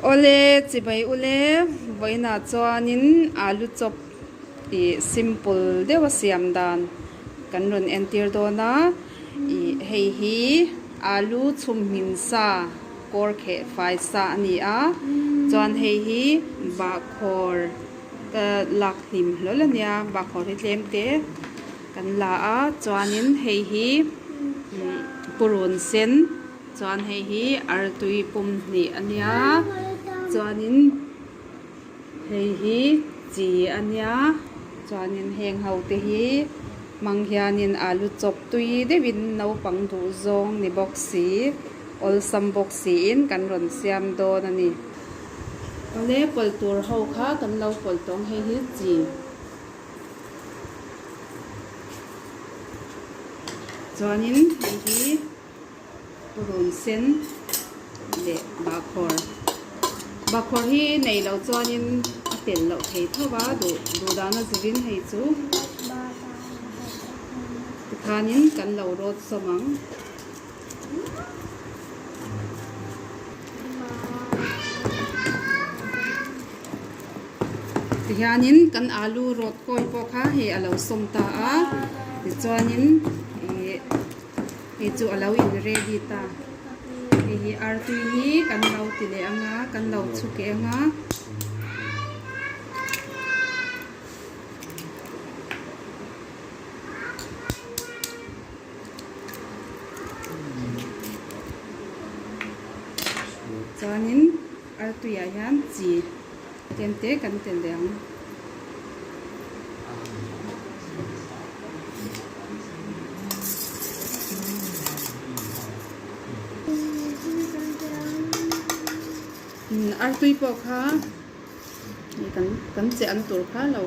Awle chibai ule vawiinah chuanin alu chawp ih simple deuha siam dan kan rawn entir dawn a ih hei hi alu chhum hmin sa kawr kheh fai sa a ni a chuan hei hi bahkhawr ka lak hlim hlawl a nia bahkhawr hi tlem te kan la a chuanin hei hi purun sen. Chuan hei hi artui pum hnih a nia chuanin hei hi chi a nia chuanin heng ho te hi hmang hianin alu chawp tui deuhin naupang duh zawng ni bawk si awlsam bawk siin kan rawn siam dawn a ni. Awle pawlh tur ho kha kan lo pawlh tawng hei hi chi. Chuanin hei hi. Purun sen leh bahkhawr. Bahkhawr hi nei loh chuanin a telh loh thei tho a, duh duh dana zirin hei chu tikhanin kan lo rawt sawm ang. Tihianin kan alu rawt kawi pawh kha hei a lo sawm ta a, tichuanin ih. Hei chu a lo in ready ta. Hei hi artui hi kan lo ti leh ang a, kan lo chhuk eng a. Chuanin artuiah hian chi tlem te kan tel leh ang. Artui pawh kha kan kan che an tur kha lo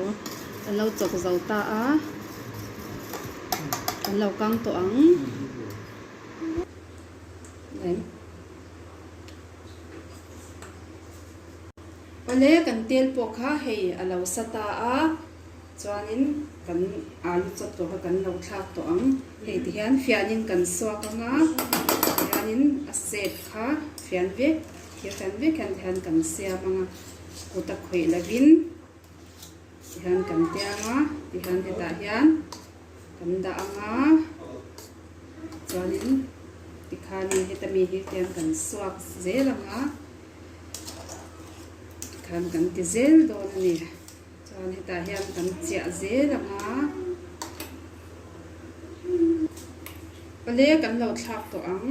an lo chawk zo ta a an lo kang tawh ang. Awle kan tel pawh kha hei a lo sa ta a, chuanin kan alu chawp tawh kha kan lo thlak tawh ang. Hei ti hian fianin kan suak ang a, tihianin a sep kha fian vek, thir fian vek hian tihian kan siam ang a, kut a khawih lovin tihian kan tiang a, tihian hetah hian kan dah ang a, chuanin tikhanin heta mi hi tihian kan suak zel ang a. Khan kan ti zel dawn a ni. Chuan hetah hian kan chiah zel ang a. Pale kan lo thlak tawh ang.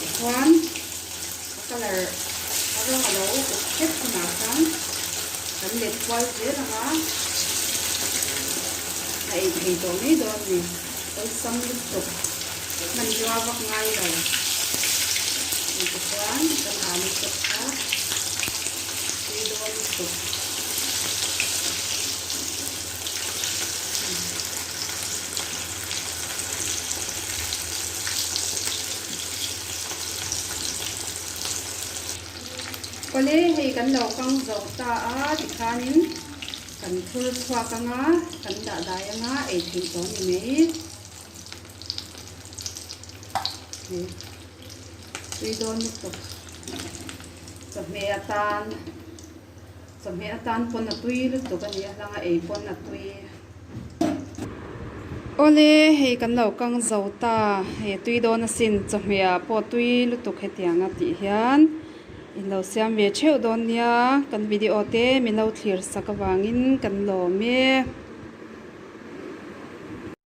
Tichuan a colour a rawng a lo uk hlek hunah khan kan let kual zel ang a. A ei thei tawh mai dawn a ni. Awlsam lutuk hmanrua vak ngai lo tih te chuan kan alu chawp kha tui dawn lutuk. Awle hei kan lo kang zo ta a tikhanin Kan thur chhuak anga, kan dah dai anga ei theih tawh a ni mai. Hei tui dawn lutuk chawhmeh atan chawhmeh atan pawn a tui lutuk a ni a hlanga ei pawn a tui. Awle hei kan lo kang zo ta hei a tui dawn asin chawhmeh ah pawh tui lutuk hetiang a tih hian. In lo siam ve theuh dawn nia, kan video te min lo thlir sak avangin kan lawm e.